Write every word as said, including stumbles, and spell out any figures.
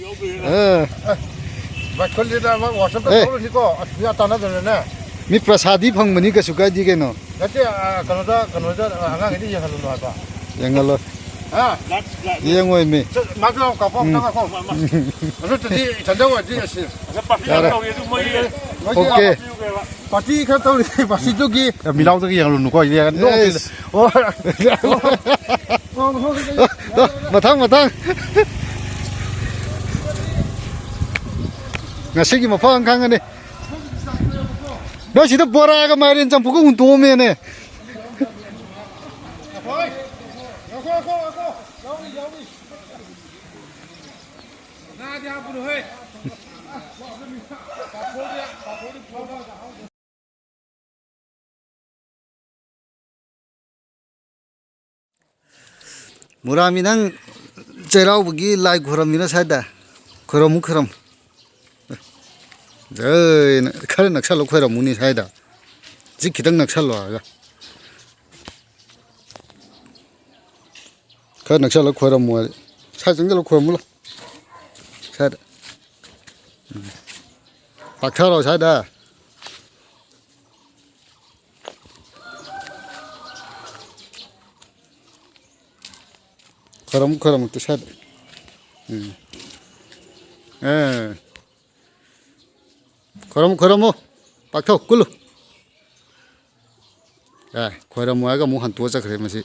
ꯑꯥ꯫ ꯃꯥꯏꯀꯣꯟꯁꯤꯗ ꯑꯃ WhatsApp-ꯇ ꯑꯦ꯫ ꯇꯧꯔꯅꯤꯀꯣ꯫ ꯑꯁ, ꯃꯤ ꯇꯥꯟꯅꯗꯅꯅꯦ꯫ ꯃꯤ ꯄ꯭ꯔꯁꯥꯗꯤ ꯐꯪꯕꯅꯤ, ꯀꯩꯁꯨ ꯀꯥꯏꯗꯦ ꯀꯩꯅꯣ꯫ ꯅꯠꯇꯦ, ꯑ, ꯀꯩꯅꯣꯗ, ꯀꯩꯅꯣꯗ, ꯑ, ꯑꯉꯥꯡꯈꯩꯗ ꯌꯦꯡꯍꯜꯂꯨꯅꯨ ꯍꯥꯏꯕ꯫ ꯌꯦꯡꯍꯜꯂꯣ꯫ ꯍꯥ? ꯌꯦꯡꯉꯣꯏ ꯃꯤ꯫ ꯆꯠ-, ꯃꯥꯁꯨ ꯌꯥꯎ ꯀꯥꯞꯄꯣ, ꯎꯝ꯫ ꯑꯝꯇ ꯉꯥꯏꯈꯣ꯫ ꯑꯗꯨ ꯅꯠꯇꯗꯤ ꯏꯊꯟꯗ ꯑꯣꯏꯔꯗꯤ ꯑꯁꯤ꯫ ꯌꯥꯔꯦ꯫ ꯃꯣꯏꯒꯤ ꯑꯣꯀꯦ꯫ ꯄꯥꯔꯇꯤ ꯈꯔ ꯇꯧꯔꯤ, ꯄꯥꯔꯇꯤꯗꯨꯒꯤ꯫ ꯃꯤꯂꯥꯎꯗꯒꯤ ꯌꯦꯡꯍꯜꯂꯨꯅꯨꯀꯣ, ꯌꯦꯡꯍꯜꯂꯨ꯫ ꯑꯦꯁ꯫ ꯑꯣ꯫ ꯃꯊꯪ, ꯃꯊꯪ꯫ ꯉꯁꯤꯒꯤ ꯃꯐꯝ ꯑꯃ ꯈꯪꯉꯅꯤ꯫ ꯅꯣꯏ ꯁꯤꯗ ꯕꯣꯔꯥꯒ ꯃꯥꯏꯔꯦꯟ ꯆꯝꯐꯨꯠꯀ ꯍꯨꯟꯇꯣꯛꯑꯝꯃꯦꯅꯦ꯫ ꯃꯨꯔꯥꯃꯤ, ꯅꯪ ꯆꯩꯔꯥꯎꯕꯒꯤ ꯂꯥꯏ ꯈꯣꯏꯔꯝꯃꯤꯔꯣ ꯁ꯭ꯋꯥꯏꯗ? ꯈꯣꯏꯔꯝꯃꯨ, ꯈꯣꯏꯔꯝꯃꯨ꯫ ꯑꯦ, ꯈꯔ ꯅꯛꯁꯜꯂ ꯈꯣꯏꯔꯝꯃꯨꯅꯦ ꯁ꯭ꯋꯥꯏꯗ꯫ ꯁꯤ ꯈꯤꯇꯪ ꯅꯛꯁꯜꯂꯣ ꯍꯥꯏꯔꯒ꯫ ꯈꯔ ꯅꯛꯁꯜꯂ ꯈꯣꯏꯔꯝꯃꯣ ꯍꯥꯏ꯫ ꯁ꯭ꯋꯥꯏ ꯆꯪꯁꯜꯂ ꯈꯣꯏꯔꯝꯃꯨ ꯂꯥꯎ꯫ ꯁ꯭ꯋꯥꯏꯗ꯫ ꯎꯝ꯫ ꯄꯥꯛꯊꯔꯣ ꯁ꯭ꯋꯥꯏꯗ꯫ ꯈꯣꯏꯔꯝꯃꯨ, ꯈꯣꯏꯔꯝꯃꯨ ꯇꯨ ꯁ꯭ꯋꯥꯏꯗ꯫ ꯎꯝ꯫ ꯑꯦ꯫ ꯈꯣꯏꯔꯝꯃꯨ, ꯈꯣꯏꯔꯝꯃꯨ꯫ ꯄꯥꯛꯊꯧ, ꯀꯨꯜꯂꯨ꯫ ꯑꯦ, ꯈꯣꯏꯔꯝꯃꯨ ꯍꯥꯏꯔꯒ ꯑꯃꯨꯛ ꯍꯟꯇꯣꯛꯑ ꯆꯠꯈ꯭ꯔꯦ ꯃꯁꯤ꯫